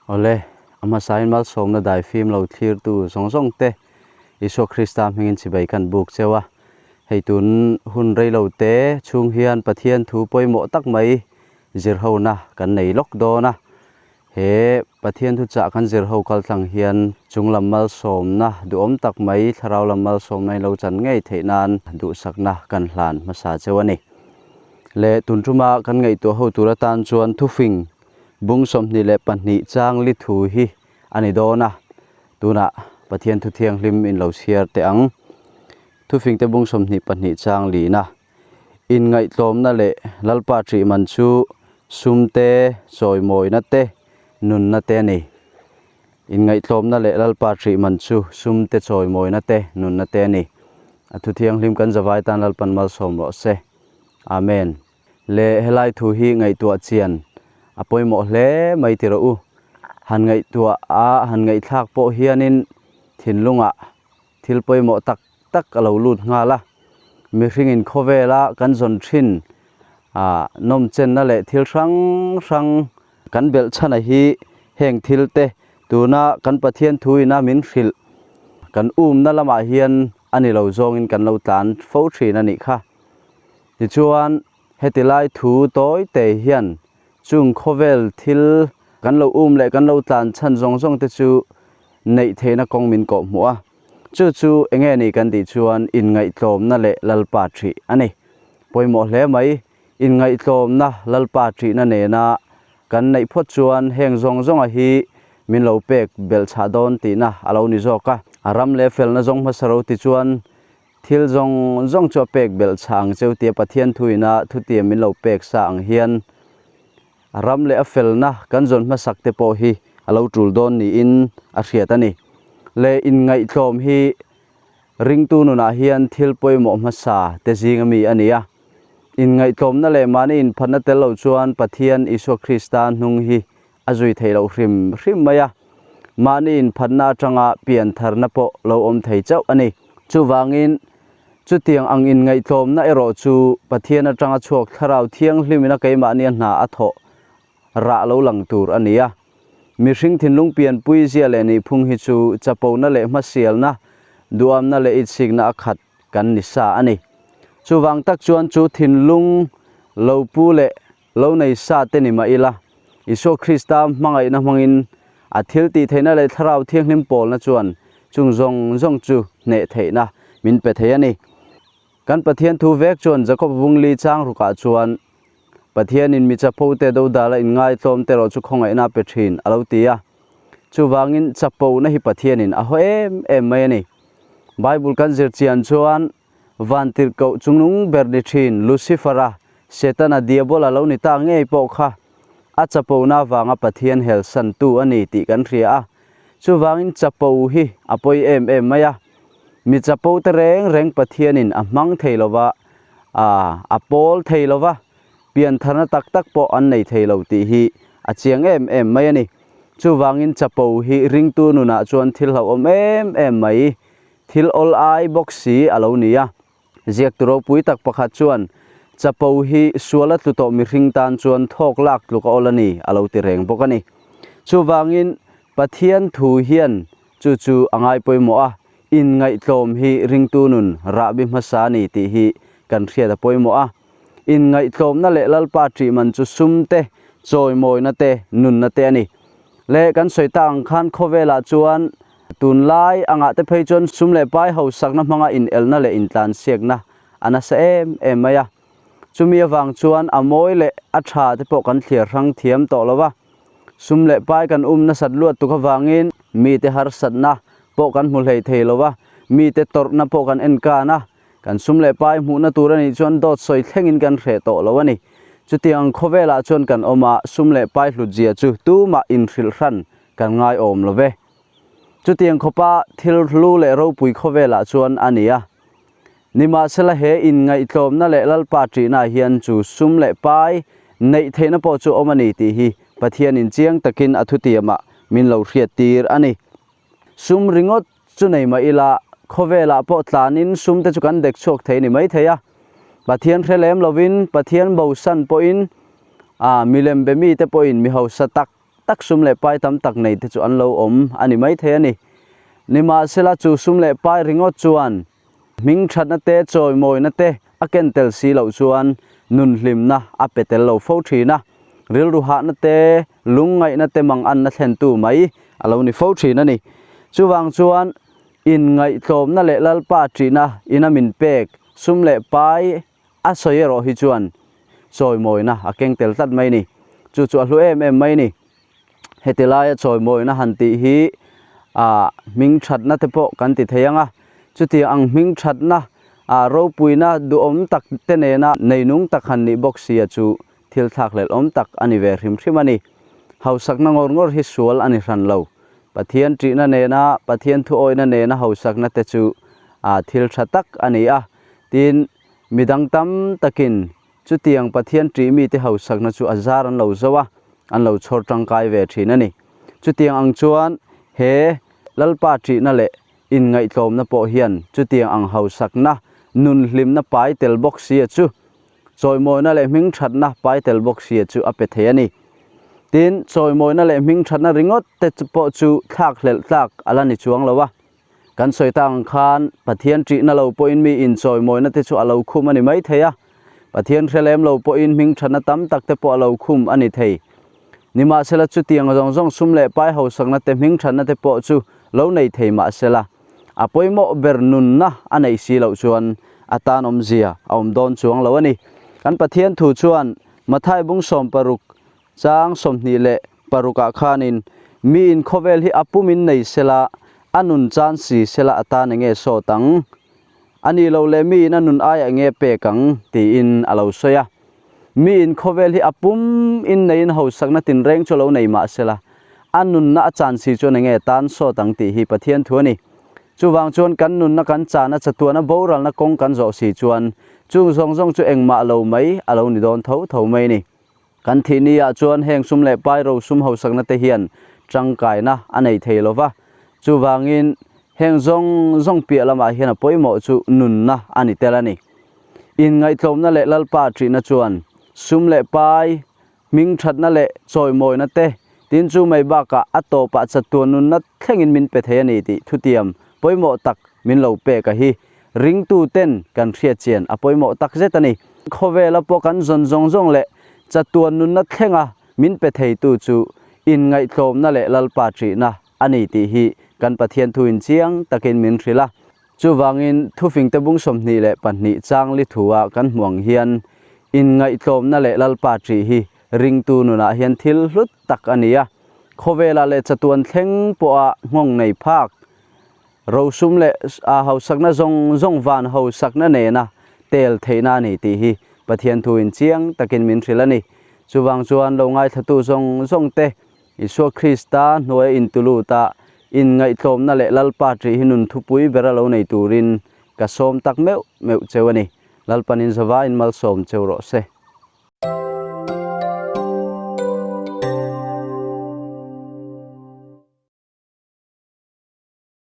Awle, a hmasain malsawmna daifim lo thlirtu zawng zawng te Isua Krista hmingin chibai kan buk cheu a. Hei tun hun reilo te chhung hian Pathian thu pawimawh tak mai zirhona kan nei lawk dawn a. He Pathian thuchah kan zirho kaltlang hian chunglam malsawmna duhawm tak mai thlarau lam malsawmna in lo chan ngei theih nan duhsakna kan hlan hmasa cheu a ni. Le tun tuma kan ngaihtuah ho tur atan chuan thufing bung 22 chang li thu hi a ni dawn a, tunah Pathian thu thianghlim in lo chhiar teh ang. Thufing te bung 22 chang lina inngaihtlawmna leh Lalpa ṭih man chu sum te, chawimawina te, nunna te a ni. Inngaihtlawmna leh Lalpa ṭih man chu sum te, chawimawina te, nunna te a ni. A thu thianghlim kan zavai tan Lalpan malsawm rawh se. Amen. Le helai thu hi ngaihtuah chian a pawimawh hle mai ti rawh u. Han ngaihtuah a han ngaihthlak pawh hianin thinlungah thil pawimawh tak tak a lo lut nghal a. Mihringin khawvela kan zawn thin ah nawmchenna leh thil hrang hrang kan belh chhana hi heng thil te tuna kan Pathian thuina min hrilh kan umna lamah hian a ni lo zawngin kan lo tlan fo thin a nih kha. Tichuan, heti lai thu tawi te hian chung khawvel thil kan lo um leh kan lo tlan chhan zawng zawng te chu neih theihna kawng min kawh hmuh a. Chu chu enge ni kan tih chuan inngaihtlawmna leh Lalpa ṭhih a ni. Pawimawh hle mai, inngaihtlawmna Lalpa ṭhihna nena kan neih phawt chuan heng zawng zawnga hi min lo pek belhchhah dawn tihna a lo ni zawk a. A ram leh felna zawng hmasa ro ti chuan Thil zawng zawng chu a pek belh chhah ang cheu tia Pathian thuina thutiam min lo pek sa ang hian a ram leh a felna kan zawn hmasak te pawh hi a lo tul dawn niin a hriat a ni. Le inngaihtlawm hi ringtu nunah hian thil pawimawh hmasa te zing ami a ni a. Inngaihtlawmna leh mahni inphatna tel lo chuan Pathian Isua Krista hnung hi a zui theih loh hrim hrim mai a, mahni inphatna atanga pian tharna pawh lo awm thei chauh a ni. Chuvangin, chutiang ang inngaihtlawmna erawh chu Pathian atanga chhuak thlarau thianghlimina keimahnia hna a thawh rah lo lang tur a ni a. Mihring thinlung pianpui zia leh nihphung hi chu chapona leh hmasialna, duamna leh itsikna a khat kan ni sa a ni. Chuvang tak chuan chu thinlung lo pu leh Lo nei sa te ni mah ila, Isua Krista hmangaihna hmangin a thil tih theihna leh Thlarau Thianghlim pawlna chuan chung zawng zawng chu hneh theihna min pe thei a ni. Kan Pathian thu vek chuan Jakob vungli chang rukah chuan, Pathianin mi chapo te dodala inngaitlawm te erawh chu khawngaihna a pe thin, a lo ti a. Chuvangin chapona hi Pathianin a haw em em mai a ni. Bible kan zir chian chuan Vantirhkoh chungnung ber ni thin Lucifer-a, Setana Diabola lo ni ta ngei pawh kha a chapona avanga Pathian helsantu a ni tih kan hria a. Chuvangin chapo hi a pawi em em mai a. Mi chapo te reng reng Pathianin a hmang thei lova, a pawl thei lova, piantharna tak tak pawh an nei thei lo tih hi a chiang em em mai a ni. Chuvangin chapo hi ringtu nunah chuan thil hlauhawm em em mai. Thil awl ai bawk si a lo ni a. Ziaktu ropui tak pakhat chuan, Chapo hi sual a tlu tawh mihring tan chuan thawk lak tluk a awl a ni, a lo ti reng bawk a ni. Chuvangin, Pathian thu hian chu chu a ngai pawimawh a, inngaihtlawm hi ringtu nun rahbi hmasa a ni tih hi kan hriat a pawimawh a. Inngaihtlawmna leh Lalpa ṭih man chu sum te, chawimawina te, nunna te a ni. Le kan sawi tak ang khan khawvelah chuan Tunlai angah te phei chuan sum leh pai hausakna hmanga inelna leh intlansiakna a nasa em em mai a. Chumi avang chuan a mawi leh a tha te pawh kan thliar hrang thiam tawh lo va. Sum leh pai kan um nasat luat tuk avangin mite harsatna pawh kan hmu hlei thei lo va, mite tawrhna pawh kan enkan a. Kan sum leh pai hmuhna tur a nih chuan dawt sawi thlengin kan hreh tawh lo a ni. Chutiang ang khawvelah chuan kan awm a, sum leh pai hlutzia chu tumah inhrilh hran kan ngaiawm lo ve. Chutiang khawpa thil hlu leh ropui khawvelah chuan a ni a. Nimahsela he inngaihtlawmna leh Lalpa ṭihnaah hian chu sum leh pai neih theihna pawh chu awm a ni tih hi Pathianin chiang takin a thutiamah min lo hriattir a ni. Sum ringawt chu nei mah ila khawvelah pawh tlanin sum te chu kan dek chhuak thei ni maithei a. Pathian hre lem lovin Pathian bosan pawhin, milem be mite pawhin mi hausa tak. tak sum leh pai tam tak nei te chu an lo awm a ni maithei a ni. Nimahsela chu sum leh pai ringawt chuan hming thatna te chawimawina te a ken tel si loh chuan nun hlimna a pe tel lo fo thin a, rilru hahna te lungngaihna te manganna thlentu mai a lo ni fo thin a ni. Chuvang chuan inngaihtlawmna leh Lalpa ṭihna ina min pek sum leh pai a sawi erawh hi chuan chawimawina a keng tel tlat mai ni. Chu chu a hlu em em mai ni. Heti laia chawimawina han tih hi ah hming thatna te pawh kan ti thei ang a, chutiang ang hming thatna ah ropuina duhawm tak te nena neinung tak han nih bawk sia chu thil thlakhlelh awm tak a ni ve hrim hrim a ni. Hausakna ngawr ngawr hi sual a ni hran lo. Pathian ṭihna nena Pathian thuawihna nena hausakna te chu ah thil tha tak a ni a, tin midang tam takin Chutiang Pathian ṭih mite hausakna chu a zar an lo zo a, an lo chhawr ṭangkai ve ṭhin a ni. Chutiang ang chuan he Lalpa ṭihna leh inngaihtlawmna pawh hian chutiang ang hausakna, nun hlimna pai tel bawk sia chu, chawimawina leh hmingṭhatna pai tel bawk sia chu a pe thei a ni. Tin, chawimawina leh hmingṭhatna ringawt te pawh chu thlakhlelh tlak a la ni chuang lo a. Kan sawi tak ang khan Pathian ṭihna lo pawhin mi inchawimawina te chu a lo khum a ni mai thei a, Pathian hre lem lo pawhin hmingṭhatna tam tak te pawh a lo khum a ni thei. Nimahsela chutiang zawng zawng sum leh pai hausakna te hmingṭhatna te pawh chu lo nei thei mahsela a pawimawh ber nunna a neih si loh chuan a tan awmzia a awm dawn chuang lo a ni. Kan Pathian thu chuan Mathai bung 60 Chang 26 ah khanin, Miin khawvel hi a pumin nei sela, a nun chan si sela a tan enge sawt ang? A nih loh leh miin a nun aiah enge pek ang? tiin a lo sawi a. Miin khawvel hi a pum in neiin hausakna tinreng chu lo nei mah sela, a nunna a chan si chuan enge tan sawt ang tih hi Pathian thu a ni. Chuvang chuan kan nunna kan chana chatuana boralna kawng kan zawh si chuan chung zawng zawng chu engmah lo mai a lo ni dawn tho tho mai a ni. Kan thih ni ah chuan heng sum leh pai ro sum hausakna te hian tangkaina a nei thei lo va, chuvangin heng zawng zawng piah lamah hian a pawimawh chu nunna a ni tel a ni. Inngaihtlawmna leh Lalpa ṭihna chuan sum leh pai, hming ṭhatna leh chawimawina te tin chu mai bakah a tawpah chatuan nunna thlengin min pe thei a ni tih thutiam pawimawh tak min lo pek a hi. Ringtu ten kan hriat chian a pawimawh tak zet a ni. Khawvela pawh kan zawn zawng zawng leh chatuan nunna thlenga min pe theitu chu inngaihtlawmna leh Lalpa ṭihna a ni tih hi kan Pathian thu in chiang takin min hrilh a. Chuvangin thufingte bung 22 chang li thua kan hmu ang hian inngaihtlawmna leh Lalpa ṭih hi ringtu nunah hian thil hlut tak a ni a. Khawvela leh chatuan thleng pawha nghawng nei phak Rosum leh a hausakna zawng zawng van hausakna nena tel theihna a ni tih hi Pathian thuin chiang takin min hrilh a ni. Chuvang chuan lo ngaithlatu zawng zawng te Isua Krista hnuaia intulut a inngaihtlawmna leh Lalpa ṭih hi nun thupui bera lo nei turin ka sawm tak meuh meuh cheu a ni. Lalpanin zavain malsawm cheu rawh se.